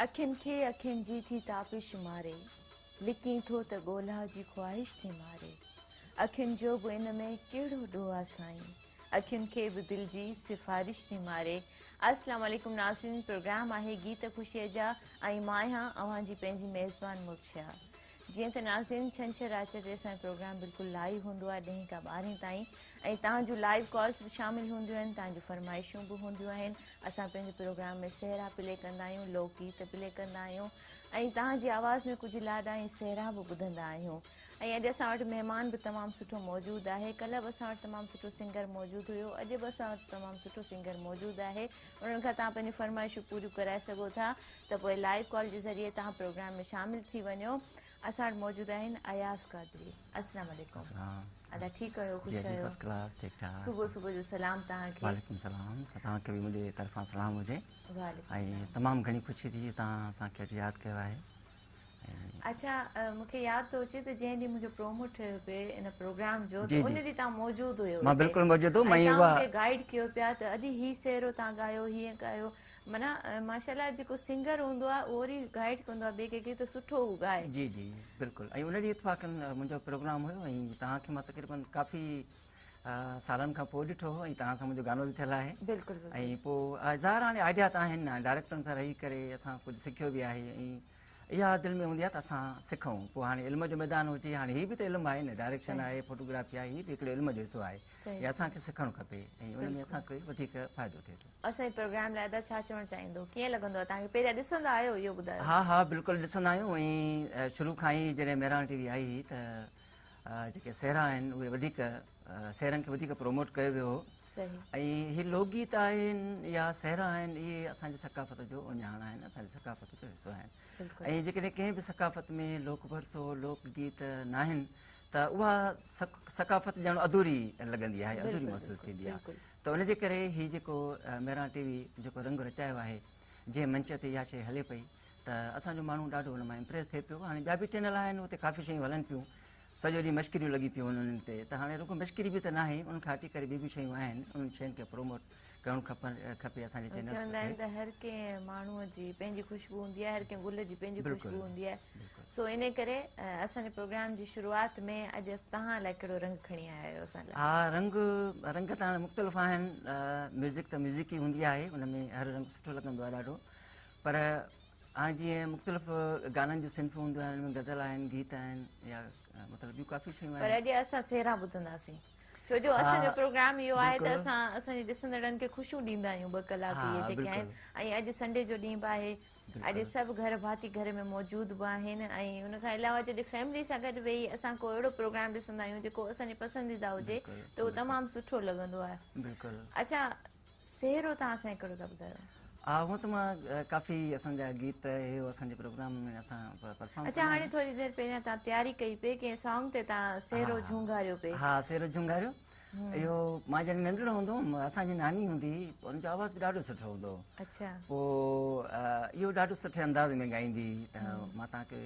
اکين کي اکين جي ٿي تابش ماري، لڪين ٿو ته ڳولها جي خواهش ٿي ماري. اکين جو به ان ۾ ڪهڙو ڏوهه آ سائين، اکين کي به دل جي سفارش ٿي ماري. السلام عليڪم ناظرين، پروگرام آهي گيت خوشيء جا ۽ مان آهيان اوهان جي پنهنجي ميزبان مرڪ شاهه. جيئن ته ناظرين ڇنڇر آچر تي اسان جو پروگرام بلڪل لائيو هوندو آهي ڏهين کان ٻارهين تائين ۽ توهان جون لائيو ڪالز به شامل هونديون آهن، توهان جون فرمائشون به هونديون آهن. اسان پنهنجي پروگرام ۾ سهرا پلي ڪندا آهيون، لوڪ گيت پلي ڪندا آهيون ۽ توهان جي آواز ۾ ڪجهه لاڏا ۽ سهرا به ٻڌندا آهيون. ۽ اڄ اسان وٽ مهمان به تمام سٺو موجود آهي. ڪلهه به اسان وٽ تمام سٺو سنگر موجود هيو، اڄ به اسان وٽ تمام سٺو سنگر موجود آهي. انهن کان توهان پنهنجون فرمائشون پوريون ڪرائي سگهو ٿا ته پوء لائيو ڪال جي ذريعي توهان پروگرام ۾ شامل ٿي وڃو. اسان وٽ موجود آهن اياز قادري. السلام عليڪم ادا، ٺيڪ آهيو؟ خوش آهيو؟ صبح صبح جو سلام توهان کي. وعليڪم السلام، توهان کي به منهنجي طرفان سلام هجي. ۽ تمام گهڻي خوشي ٿي توهان اسان کي اڄ ياد ڪيو آهي. اڇا مون کي ياد ٿو اچي ته جنهن ڏينهن منهنجو پرومو ٺهيو پئي ان پروگرام جو ته ان ڏينهن توهان موجود هيو. مان بلڪل موجود هوم ۽ توهان مون کي گائيڊ ڪيو پيا ته ادي هي سهرو توهان ڳايو هيئن ڳايو، معنيٰ ماشاءالله جيڪو سنگر هوندو آهي اهو وري گائيڊ ڪندو آهي ٻئي ڪنهن کي ته سٺو هو ڳائي. جي جي بلڪل، ۽ ان ڏينهن اتفاقن منهنجو پروگرام هيو ۽ توهان کي مان تقريبن ڪافي سالن کان پوء ڏٺو هو ۽ توهان سان منهنجو گانو به ٿيل آهي. بلڪل. ۽ پوء ظاهر هاڻي آئيڊيا ته آهن، ڊائريڪٽرن سان رهي ڪري اسان ڪجهه سکيو به آهي ۽ اها دل ۾ هوندي آهي ته اسان سکون. پوء هاڻي علم جو ميدان هجي، هاڻي هي به ته علم آهي نه، ڊائريڪشن آهي، فوٽوگرافي آهي، هي به هڪڙو علم جو حصو آهي، هي اسان کي سکڻ کپي ۽ ان ۾ اسان کي وڌيڪ فائدو ٿئي ٿو. اسان جي پروگرام لاء ادا ڇا چوڻ چاهيندو، ڪيئن لڳندو آهي توهان کي؟ پهريان ڏسندا آهيو اهو ٻڌايو. ها ها بلڪل ڏسندا آهيون ۽ شروع کان ئي جڏهن مهراڻ ٽي وي آئي هئي ته جيڪي سهرا آهن اهي وڌيڪ سهرن کي وڌيڪ پروموٽ ڪيو ويو هو. ۽ هي لوڪ گيت آهن يا سهرا آهن، اهي اسان جي ثقافت جو اهڃاڻ آهن، اسان جي ثقافت جو حصو آهن. ۽ جيڪڏهن ڪنهن به ثقافت ۾ لوڪ ورثو، لوڪ گيت ناهن ته اها ثقافت ڄڻ اڌوري لڳندي آهي، اڌوري محسوس ٿيندي آهي. ته ان جي ڪري هي جيڪو مهراڻ ٽي وي جيڪو رنگ رچايو آهي، جنهن منچ تي اها شيء هلي پئي ته اسان جو ماڻهو ڏاڍو ان مان امپريس ٿئي پيو. هاڻي ٻيا به چينل آهن، اتي ڪافي شيون هلن پيون، سڄو ڏينهن مشڪريون لڳي پيون آهن انهن تي، ته هاڻي رڳو مشڪري به ته ناهي، ان کان هٽي ڪري ٻيون به شيون آهن، انهن شين کي پروموٽ ڪرڻ کپي اسان جي چينلز چوندا آهن ته هر ڪنهن ماڻهوء جي پنهنجي خوشبو هوندي آهي، هر ڪنهن گل جي پنهنجي خوشبو هوندي آهي. سو ان ڪري اسان جي پروگرام جي شروعات ۾ اڄ توهان لاء ڪهڙو رنگ کڻي آيا آهيو اسان لاء؟ ها رنگ ته هاڻي مختلف آهن، ميوزڪ ته ميوزڪ ئي هوندي آهي، ان ۾ هر رنگ سٺو لڳندو آهي ڏاڍو، پر هاڻي جيئن مختلف گانن جون صنفون هونديون آهن، ان ۾ غزل آهن، گيت آهن يا مطلب ٻيون ڪافي شيون آهن. پر اڄ اسان سهرا ٻڌنداسين، ڇو جو اسان جو پروگرام اهو آهي ته اسان اسان جي ڏسندڙن کي خوشيون ڏيندا آهيون 2 ڪلاڪ اهي جيڪي آهن. ۽ اڄ سنڊي جو ڏينهن به آهي، اڄ سڀ گهر ڀاتي گهر ۾ موجود به آهن ۽ ان کان علاوه جڏهن فيملي سان گڏ ويهي اسان ڪو اهڙو پروگرام ڏسندا آهيون جيڪو اسان جي پسنديده هجي ته اهو تمام سٺو لڳندو آهي. اڇا سهرو توهان اسان کي ڪهڙو ٿا ٻڌايو؟ ها هونء ته مان ڪافي اسان جا گيت هي اسان جي پروگرام ۾ اسان پرفارم اڇا هاڻي ٿوري دير پهريان توهان تياري ڪئي پئي ڪنهن سانگ تي توهان سهرو جهونگاريو پئي. ها سهرو جهونگاريو، اهو مان جڏهن ننڍڙو هوندو هوم اسان جي ناني هوندي هئي ان جو آواز به ڏاڍو سٺو هوندو هو. پوء اهو ڏاڍو سٺي انداز ۾ ڳائيندي هئي ته مان توهان کي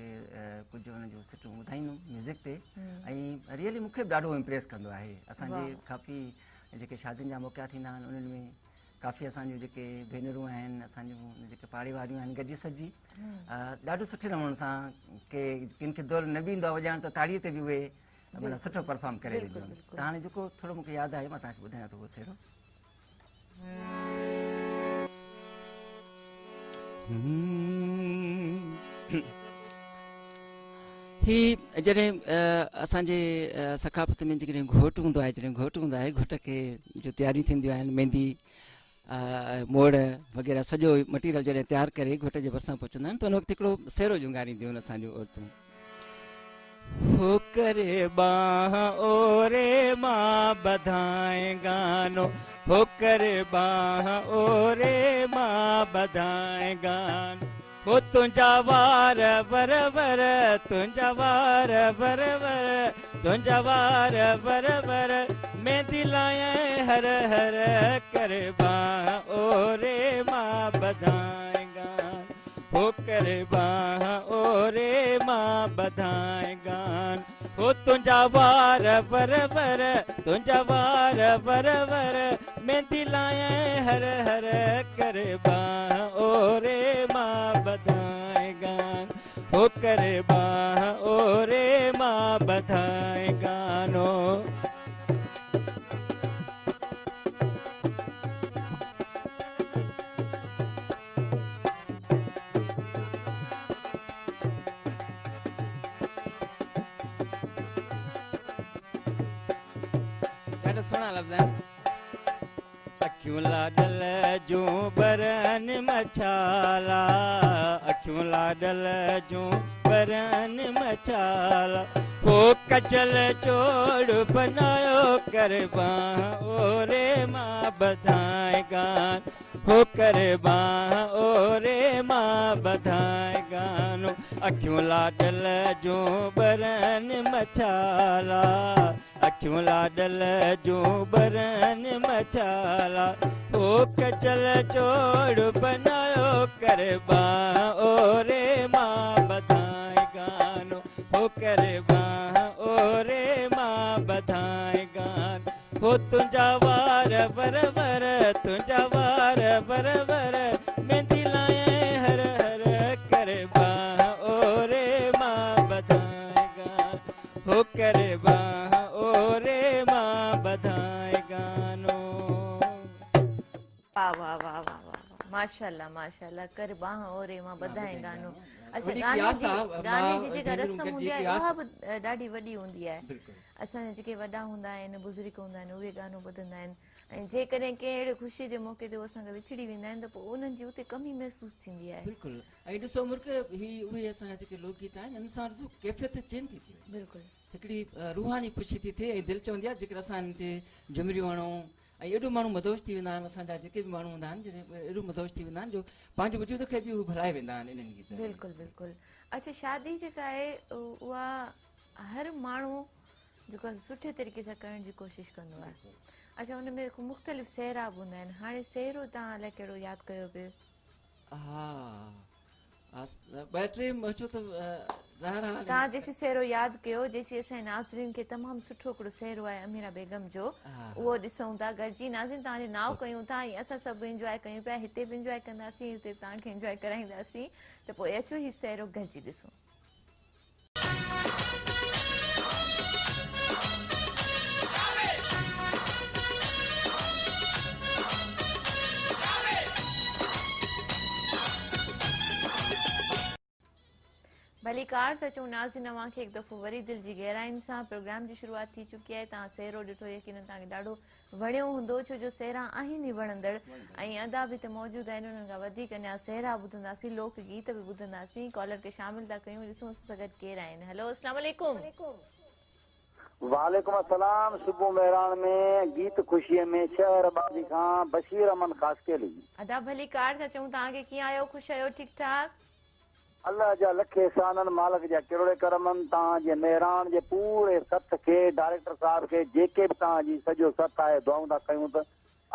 ڪجهه ان جون سٽون ٻڌائيندم ميوزڪ تي ۽ ريئلي مون کي به ڏاڍو امپريس ڪندو آهي. اسان جي ڪافي جيڪي شادين جا موقعا ٿيندا آهن انهن ۾ ڪافي اسان جون جيڪي ڀينرون آهن، اسان جون جيڪي پاڙي واريون آهن گڏجي سڏجي ڏاڍو سٺي نموني سان ڪي ڪن کي دول نه به ايندو آهي وڄائڻ ته تاڙي تي به اهي معنيٰ سٺو پرفارم ڪري وينديون آهن. ته هاڻي جيڪو ٿورو مون کي ياد آهي مان توهان کي ٻڌايان ٿو اهو سهرو. هي جڏهن اسان جي ثقافت ۾ جيڪڏهن گهوٽ هوندو آهي، جڏهن گهوٽ هوندو آهي، گهوٽ کي جو تياريون ٿينديون آهن، ميندي موڙ وغيره سڄو مٽيريل جڏهن تيار ڪري گهوٽ جي ڀرسان پهچندا آهن ته ان وقت هڪڙو سهرو جهونگارينديون آهن اسان جون عورتون. هو ڪري ٻانهن اوري مان ٻڌائين گانو، هو ڪري ٻانهن اوري مان ٻڌائين گانو، هو تنهنجا وار ور ور، تنهنجا وار ور ور، تنهنجا وار ور ور، ميندي لايائين هر هر، ڪري ٻانهن اوري مان ٻڌائين گانو، هو ڪري ٻانهن اوري مان ٻڌائين گانو، هو تنهنجا وار ور ور، تنهنجا وار ور ور، ميندي لايائين هر هر، ڪري ٻانهن اوري مان ٻڌائين. هو ڪري ٻانهن اوري مان ٻڌائين گانو. ڏاڍا سهڻا لفظ آهن. اکيون لاڏل جون ٻرن مڇالا، اکيون لاڏل جون ٻرن مڇالا، هو ڪجل جوڙ بنايو ڪر ٻانهن اوري مان ٻڌائين گان، هو ڪر ٻانهن اوري مان ٻڌائين گانو، اکيون لاڏل جون ٻرن مڇالا، اکيون لاڏل جون ٻرن مڇالا، هو ڪجل جوڙ بنايو ڪر ٻانهن اوري مان ٻڌائين گانو، هو ڪر ٻانهن اوري مان ٻڌائين گانو، هو تنهنجا وار ور ور، تنهنجا وار ور ور، ميندي لائين هر هر، ڪر ٻانهن اوري مان ٻڌائين گانو، هو ڪري ٻانهن اوري مان ٻڌائين گانو. واھ واھ واھ واھ واھ ماشاءالله ماشاءالله ڪر ٻانهن اوري مان ٻڌائين گانو. اڇا گاني جي گاني جي جيڪا رسم هوندي آهي اها به ڏاڍي وڏي هوندي آهي. اسان جا جيڪي وڏا هوندا آهن بزرگ هوندا آهن اهي گانو ٻڌندا آهن ۽ جيڪڏهن ڪنهن اهڙي خوشي جي موقعي تي اسان کان وڇڙي ويندا آهن ته پوء انهن جي اتي ڪمي محسوس ٿيندي آهي. بلڪل ۽ ڏسو مرڪ هي اهي اسان جا جيڪي لوڪ گيت آهن ان سان ڏسو ڪيفيت چينج ٿي ٿي وڃي. بلڪل. هڪڙي روحاني خوشي ٿي ٿئي ۽ دل چوندي آهي جيڪر اسان انهن تي جهمريون هڻون ۽ ايڏو ماڻهو مدهوش ٿي ويندا آهن اسان جا جيڪي به ماڻهو هوندا آهن جڏهن ايڏو مدهوش ٿي ويندا آهن جو پنهنجي وجود کي به هو ڀلائي ويندا آهن انهن گيتن ۾. بلڪل بلڪل اڇا شادي جيڪا آهي اها هر ماڻهو جيڪو آهي سٺي طريقي سان ڪرڻ جي ڪوشش ڪندو آهي. اڇا ان ۾ مختلف سهرا به هوندا آهن هاڻي سهرو توهان الائي ڪهڙو ياد ڪيو پيو. ها ٻه ٽي ڇو ته ظاهر آهي توهان جيسين سهرو ياد ڪيو جيسين اسان جي ناظرين کي تمام سٺو هڪڙو سهرو آهي اميره بيگم جو اهو ڏسون ٿا گڏجي ناظرين توهان جي ناء ڪيون ٿا ۽ اسان سڀ انجواء ڪيون پيا هتي به انجواء ڪنداسين هتي به توهان کي انجواء ڪرائينداسين ته پوء اچو هي سهرو گڏجي ڏسون. ڀليڪار ٿا چئون ناظرين اوهان کي هڪ دفعو وري دل جي گهراين سان پروگرام جي شروعات ٿي چڪي آهي توهان سهرو ڏٺو يقينن توهان کي ڏاڍو وڻيو هوندو ڇو جو سهرا آهن ئي وڻندڙ ۽ ادا به هتي موجود آهن انهن کان وڌيڪ اڃا سهرا ٻڌنداسين لوڪ گيت به ٻڌنداسين ڪالر کي شامل ٿا ڪيون ڏسون اسان سان گڏ ڪير آهن هلو اسلام عليڪم. وعليڪم السلام صبح مهراڻ ۾ گيت خوشيء ۾ شهر ٻاجهي کان بشير احمد خاصخيلي. ادا ڀلي ڪار ٿا چئون توهان کي ڪيئن آهيو خوش آهيو ٺيڪ ٺاڪ. الله جا لک احسانن مالڪ جا ڪروڙين ڪرمن توهان جي مهراڻ جي پوري سٿ کي ڊائريڪٽر صاحب کي جيڪي به توهان جي سڄو سٿ آهي دعائون ٿا ڪيون ته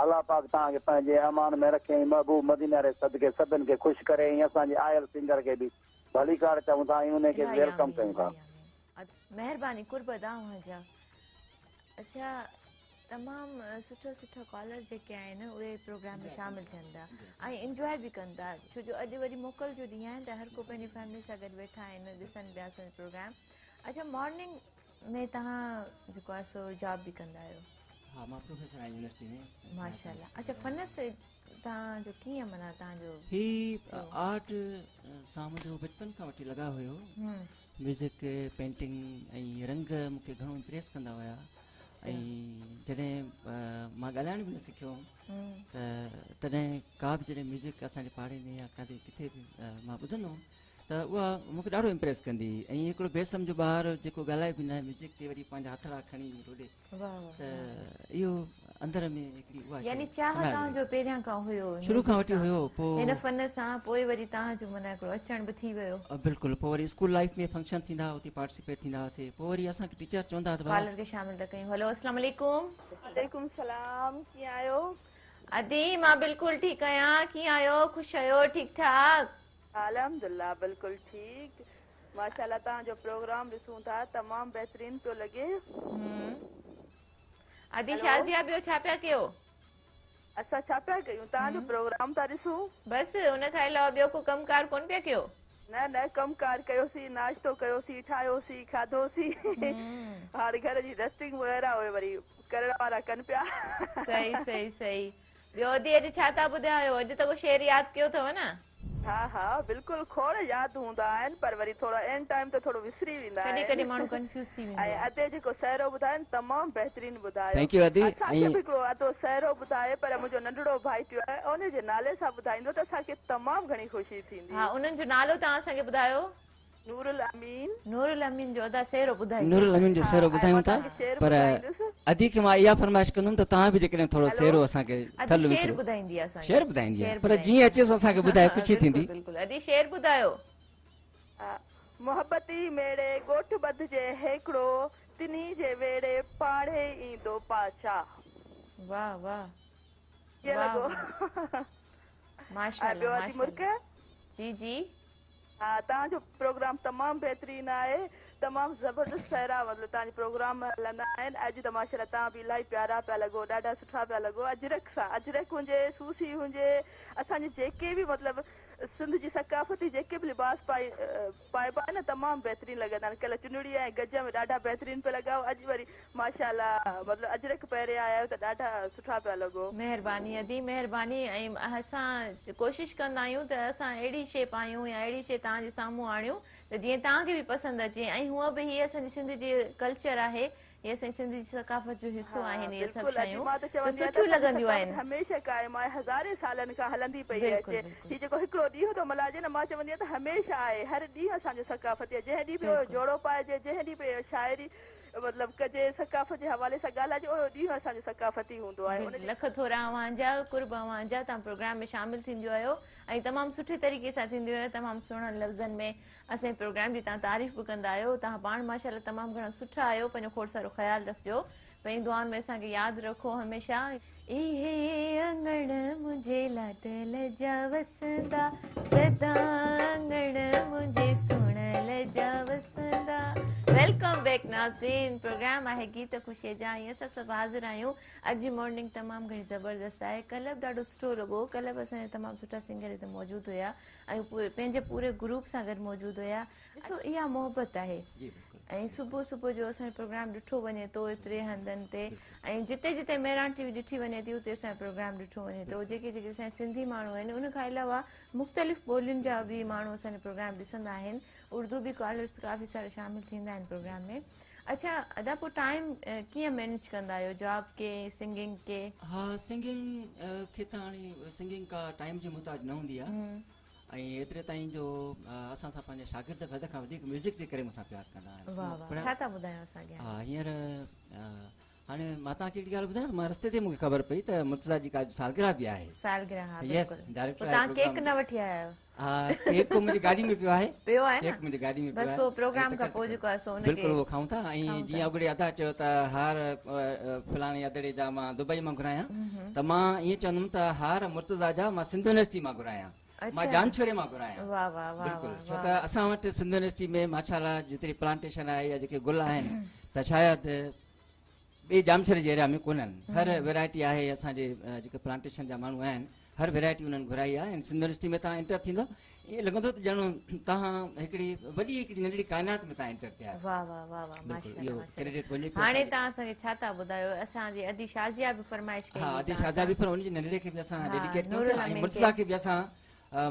الله پاڪ توهان کي پنهنجي امان ۾ رکي ۽ محبوب مدينه ري صدقي سڀن کي خوش ڪري ۽ اسان جي آيل سنگر کي به ڀليڪار چئون ٿا ۽ انهي کي به الهي welcome آمين ڪيون ٿا. الهي آمين مهرباني قرب ادا اوهان جا اڇا تمام سٺا سٺا ڪالر جيڪي آهن اهي پروگرام ۾ شامل ٿين ٿا ۽ انجواء به ڪن ٿا ڇو جو اڄ وري موڪل جو ڏينهن آهي ته هر ڪو پنهنجي فيملي سان گڏ ويٺا آهن ڏسن پيا اسان جو پروگرام اڇا مارننگ ۾ توهان جيڪو آهي سو جاب به ڪندا آهيو ها مان پروفيسر آهيان يونيورسٽي ۾ ماشاءالله اڇا فن سي توهان جو ڪيئن معنيٰ توهان جو هي آرٽ سان منهنجو بچپن کان وٺي لڳاء هيو ميوزڪ پينٽنگ ۽ رنگ مون کي گهڻو امپريس ڪندا هيا ۽ جڏهن مان ڳالهائڻ به نه سکيو هوم ته تڏهن ڪا به جڏهن ميوزڪ اسان جي پاڙي ۾ يا ڪاٿي ڪٿي به مان ٻڌندو هوم ته اها مون کي ڏاڍو امپريس ڪندي هئي ۽ هڪڙو بي سمجهو ٻار جيڪو ڳالهائي به نه ميوزڪ تي وري پنهنجا هٿڙا کڻي روڏي ته اهو اندر ۾ هڪڙي اها يعني چاهه توهان جو پهريان کان هيو شروع کان وٺي هيو پوء هن فن سان پوء وري توهان جو معنيٰ هڪڙو اچڻ به ٿي ويو بلڪل پوء وري اسڪول لائيف ۾ فنڪشن ٿيندا هئا اتي پارٽيسپيٽ ٿيندا هئاسي پوء وري اسان کي ٽيچرس چوندا هئا ته ڪالر کي شامل ٿا ڪيون هلو اسلام عليڪم. وعليڪم السلام ڪيئن آهيو. ادي مان بلڪل ٺيڪ آهيان ڪيئن آهيو خوش آهيو ٺيڪ ٺاڪ. الحمدلله بلڪل ٺيڪ ماشاءالله توهان جو پروگرام ڏسون ٿا تمام بهترين پيو لڳي. ادي شازيا ٻيو ڇا پيا ڪيو. اسان ڇا پيا ڪيون توهان جو پروگرام ٿا ڏسون. بس ان کان علاوه ٻيو ڪو ڪم ڪار ڪون پيا ڪيو. نه نه ڪم ڪار ڪيوسين، ناشتو ڪيوسين، ٺاهيوسين، کاڌوسين. هاڻي گهر جي ڊسٽنگ وغيره اهي وري ڪرڻ وارا ڪن پيا. صحيح صحيح صحيح. ٻيو ادي اڄ ڇا ٿا ٻڌايو؟ اڄ ته ڪو شعر ياد ڪيو اٿو نه؟ ها ها بلڪل کوڙ ياد هوندا آهن پر وري ٿورو عين ٽائيم تي ٿورو وسري ويندا ڪڏهن آهن. ڪڏهن ماڻهو ڪنفيوز ٿي ويندو ۽ آهي. ادي جيڪو سهرو ٻڌايو نه تمام بهترين ٻڌايو. Thank you ادي اسان کي ۽ به هڪڙو ادو سهرو ٻڌائي پر منهنجو ننڍڙو ڀائٽيو آهي ان جي نالي سان ٻڌائيندو ته اسان کي تمام گهڻي خوشي ٿيندي. ها انهن جو نالو توهان اسان کي ٻڌايو. نورالامين. نورالامين جو ادا سهرو ٻڌائجو. نورالامين جو ها سهرو ۽ ٻڌايون مان ٿا توهان کي شعر پر ٻڌائيندس. ادي کي مان اها فرمائش ڪندم ته توهان به جيڪڏهن ٿورو هلو. سهرو اسان کي ادي ٿل شعر وسرو ٻڌائيندي اسان کي. شعر ٻڌائيندي شعر پر ٻڌائيندي جيئن اچيس اسان کي ٻڌائي خوشي بلڪل ٿيندي. بلڪل ادي شعر ٻڌايو. ها محبتي ميڙي ڳوٺ ٻڌجي هيڪڙو تنهي جي ويڙهي پاڙهي ايندو پاچا. واه واه ڪيئن واه لڳو؟ واه ۽ ماشاءالله ٻيو ادي مرڪ. ماشاءالله جي جي. ها توهان جو پروگرام تمام بهترين آهي تمام زبردست سهرا مطلب توهان جي پروگرام هلندا آهن اڄ ته ماشاءالله توهان به الاهي پيارا پيا لڳو ڏاڍا سٺا پيا لڳو اجرڪ سان اجرڪ هجي سوسي هجي اسان جي جيڪي به مطلب سنڌ جي ثقافتي جيڪي به لباس پائي پائبا آهن نه تمام بهترين لڳندا آهن ڪلهه چنڙي ۽ گج ۾ ڏاڍا بهترين پيا لڳاو اڄ وري ماشاءالله مطلب اجرڪ پهري آيا آهيو ته ڏاڍا سٺا پيا لڳو. مهرباني ادي مهرباني ۽ اسان ڪوشش ڪندا آهيون ته اسان اهڙي شي پايون يا اهڙي شي توهان جي سامهون آڻيون ته جيئن توهان کي به پسند اچي ۽ هونء به هي اسان جي سنڌ جي ڪلچر آهي هي اسان جي سنڌ جي ثقافت جو حصو ها آهن اهي سڀ بلڪل ادي شيون مان ته ته چوندي آهيان ته سٺيون اسان جي لڳنديون ثقافت آهن. هميشه قائم آهي هزارين سالن کان هلندي پئي بلڪل اچي بلڪل. هي جيڪو هڪڙو ڏينهن ٿو ملهائجي نه مان چوندي آهيان ته هميشه آهي هر ڏينهن اسان جو ثقافتي آهي جنهن ڏينهن به اهو بلڪل. جوڙو پائجي جنهن ڏينهن به اهو شاعري مطلب ڪجي ثقافت جي حوالي سان ڳالهائجي اهو ڏينهن اسان جو ثقافتي هوندو آهي ان بلڪل جي لک ٿورا اوهان جا قرب اوهان جا توهان پروگرام ۾ شامل ٿينديون آهيو ۽ تمام سٺي طريقي سان ٿينديون آهيو تمام سهڻن لفظن ۾ اسان جي پروگرام جي توهان تعريف به ڪندا آهيو توهان پاڻ ماشاءالله تمام گهڻا سٺا آهيو پنهنجو کوڙ سارو خيال رکجو پنهنجي دعائن ۾ اسان کي ياد رکو هميشه. اهي اڱڻ منهنجي لاڏل جا وسندا سدا اڱڻ منهنجي سهڻل جا وسندا. Welcome back ناظرين پروگرام آهي گيت خوشي جا ۽ اسان سڀ حاضر آهيون اڄ جي مارننگ تمام گهڻي زبردست آهي ڪلهه به ڏاڍو سٺو لڳو ڪلهه به اسان جا تمام سٺا سنگر هتي موجود هيا ۽ پنهنجي پوري گروپ سان گڏ موجود هيا. ڏسو اها محبت آهي ۽ صبح صبح جو اسان جو پروگرام ڏٺو وڃي ٿو ايتري هنڌن تي ۽ جتي جتي مهراڻ ٽي وي ڏٺي وڃي ٿي اتي اسان جو پروگرام ڏٺو وڃي ٿو جيڪي جيڪي اسان جا سنڌي ماڻهو آهن ان کان علاوه مختلف ٻولين جا به ماڻهو اسان جو پروگرام ڏسندا آهن اردو به ڪالرس ڪافي سارا شامل ٿيندا آهن پروگرام ۾ اڇا ادا پوء ٽائيم ڪيئن مينيج ڪندا آهيو جاب کي سنگنگ کي. ها سنگنگ کي ته هاڻي سنگنگ ڪا ٽائيم جي محتاج نه هوندي آهي ۽ ايتري تائين جو اسان سان پنهنجا شاگرد به حد کان وڌيڪ ميوزڪ جي ڪري مون سان پيار ڪندا آهن. واه واه ڇا ٿا ٻڌايو اسان کي ها هينئر هاڻي مان توهان کي هڪڙي ڳالهه ٻڌايان مان رستي تي مون کي خبر پئي ته مرتضيٰ جي ڪا سالگرهه به آهي. سالگرهه ها يس بلڪل ڊائريڪٽر پوء آهي توهان ڪيڪ پروگرام نه وٺي آيا آهيو. ها ڪيڪ منهنجي گاڏي ۾ پيو آهي. پيو آهي نه ڪيڪ منهنجي گاڏي ۾ پيو بس آهي. پوء پروگرام کان پوء جيڪو آهي سو ان کي بلڪل اهو کائون ٿا ۽ جيئن اڳڙي ادا چيو ته هار فلاڻي ادڙي جا مان دبئي مان گهرايان ته مان ائين چوندم ته هار مرتضيٰ جا مان سنڌ يونيورسٽي مان گهرايان مان ڄامشوري مان گهرايان بلڪل ڇو ته اسان وٽ سنڌ يونيورسٽي ۾ ماشاءالله جيتري پلانٽيشن آهي يا جيڪي گل آهن ته شايد ٻي ڄامشوري جي ايريا ۾ ڪونهن هر ويرائٽي آهي اسان جي جيڪي پلانٽيشن جا ماڻهو آهن هر ويرائٽي انهن گهرائي آهي ۽ سنڌ يونيورسٽي ۾ توهان انٽر ٿيندو ائين لڳندو ته ڄڻ توهان هڪڙي وڏي هڪڙي ننڍڙي ڪائنات ۾ توهان انٽر ٿيا آهيو. واه واه واه واه بلڪل ماشاءالله اهو ماشاءالله ڪريڊٽ وڃي پيو هاڻي اسان جي توهان اسان کي ڇا ٿا ٻڌايو اسان جي ادي شازيا به فرمائش ڪئي ها هئي ادي توهان شازيا سان به پر ان جي ننڍڙي کي به اسان ها ڊيڊيڪيٽ ڪيون پيا ۽ نورالامين کي مرتضيٰ کي به اسان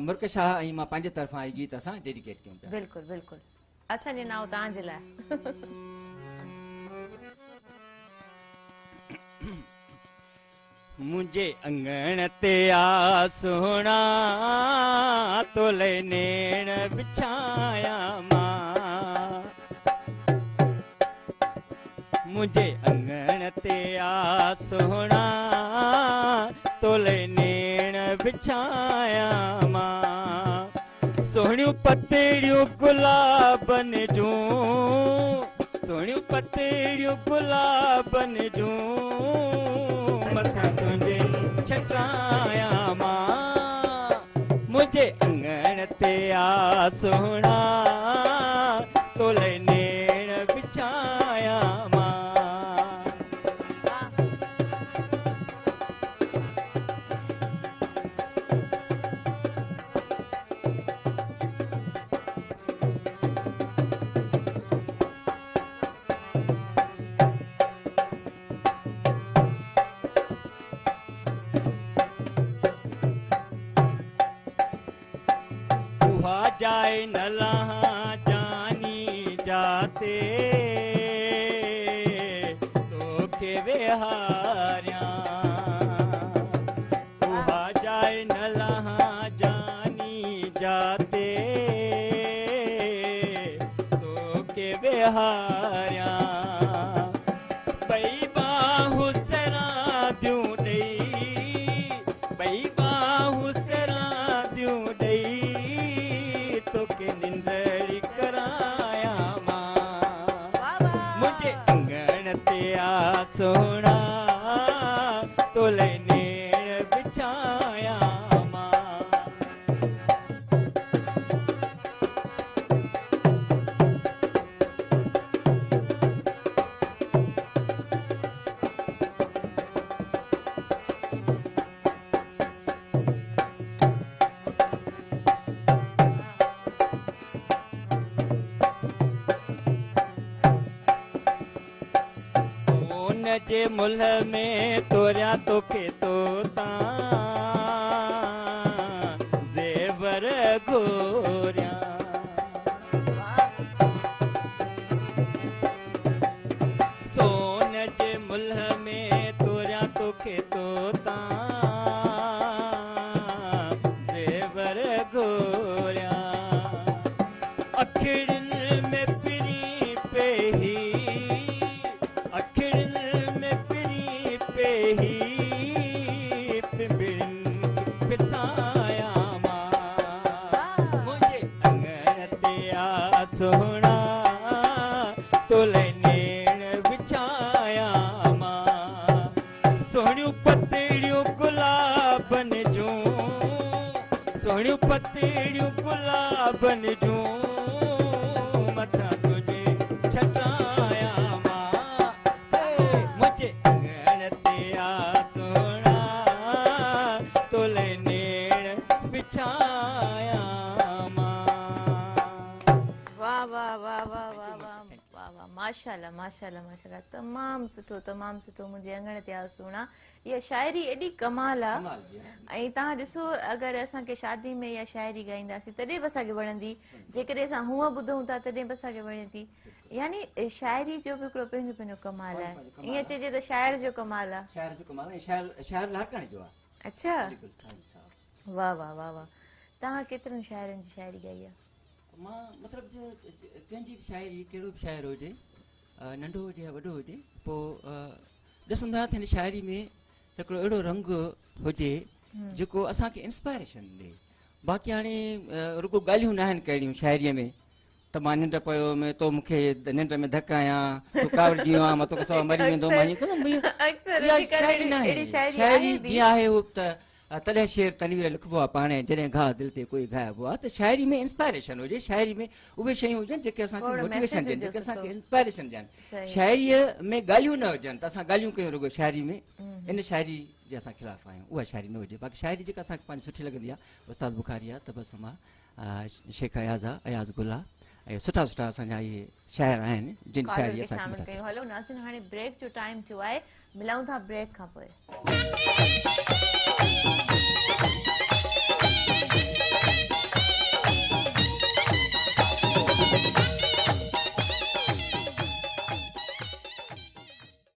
مرڪ شاهه ۽ مان پنهنجي طرفان هي گيت اسان ڊيڊيڪيٽ ڪيون پيا. بلڪل بلڪل اسان جي نانء توهان جي لاء. منهنجي اڱڻ تي آ سهڻا تولئي نيڻ وڇايان مان منهنجي اڱڻ تي آ سهڻا تولئي نيڻ وڇايان مان سهڻيون پتڙيون گلابن جون سهڻيون پتڙيون گلابن جون مٿان تنهنجي ڇٽايان مان منهنجي اڱڻ تي آ سهڻا تولئي نيڻ وڇايان مان. جاءِ نه لهان جاني جاتي توکي ويهاريان. اها جاءِ نه لهان جاني جاتي توکي ويهاريان. ٻئي ٻانهون سرانديون ڏئي، ٻئي ٻانهون سرانديون ڏئي توکي ننڊڙي ڪرايان مان. منهنجي اڱڻ تي آ سهڻا تولئي نيڻ وڇايان مان. ان جي ملهه ۾ توريان توکي توتان زيور گهوريان. سون جي ملهه ۾ توريان توکي توتان زيور گهوريان. اکڙين ۾ پرين پيهي، اکڙين ۾ پرين پيهي پنبڻين کي پسايان مان. منهنجي اڱڻ تي آ سهڻا تولئي نيڻ وڇايان مان. سهڻيون پتڙيون گلابن جون، سهڻيون پتڙيون گلابن جون مٿان تنهنجي ڇٽايان مان. منهنجي اڱڻ تي آ سهڻا تولئي نيڻ وڇايان مان. واه واه واه واه واه واه واه واه ماشاءالله ماشاءالله ماشاءالله تمام سٺو تمام سٺو منهنجي اڱڻ تي آ سهڻا. اها شاعري ايڏي ڪمال آ ۽ توهان ڏسو اگر اسان کي شادي ۾ اها شاعري ڳائينداسين تڏهن به اسان کي وڻندي، جيڪڏهن اسان هونء ٻڌون ٿا تڏهن به اسان کي وڻي ٿي. يعني شاعري جو به هڪڙو پنهنجو پنهنجو ڪمال آهي. ائين چئجي ته شاعر جو ڪمال آ. شاعر جو ڪمال ۽ شاعر شاعر لاڙڪاڻي جو آ. اڇا واه واه واه واه. توهان ڪيترن شاعرن جي شاعري ڳائي آ؟ مان مطلب ڪنهن جي به شاعري ڪهڙو به شاعر هجي ننڍو هجي يا وڏو هجي پوء ڏسندو آهيان ته هن شاعري ۾ هڪڙو اهڙو رنگ هجي جيڪو اسان کي انسپائريشن ڏي. باقي هاڻي رڳو ڳالهيون ناهن ڪرڻيون شاعريء ۾ ته مان ننڊ پيو هيم تو مون کي ننڊ ۾ ڌڪ هنيا تون ڪاوڙجي ويو آهين مان توکي سوا مري ويندو هيم شاعري ناهي. شاعري جيئن آهي هو ته تڏهن شعر تنوير لکبو آهي پاڻ جڏهن گهاء دل تي ڪوئي گهائبو آهي ته شاعري ۾ انسپائريشن هجي، شاعري ۾ اهي شيون هجن جيڪي اسان کي موٽيويشن ڏين، جيڪي اسان کي انسپائريشن ڏين. شاعريء ۾ ڳالهيون نه هجن ته اسان ڳالهيون ڪيون رڳو شاعري ۾ ان شاعري جي اسان خلاف آهيون، اها شاعري نه هجي. باقي شاعري جيڪا اسان کي پنهنجي سٺي لڳندي آهي استاد بخاري آهي، تبسم آهي، شيخ اياز آهي، اياز گل آهي ۽ سٺا سٺا اسان جا اهي شاعر آهن جن شاعري اسان کي متاثر. هلو ناظرين هاڻي بريڪ جو ٽائيم ٿيو آهي، ملون ٿا بريڪ کان پوء.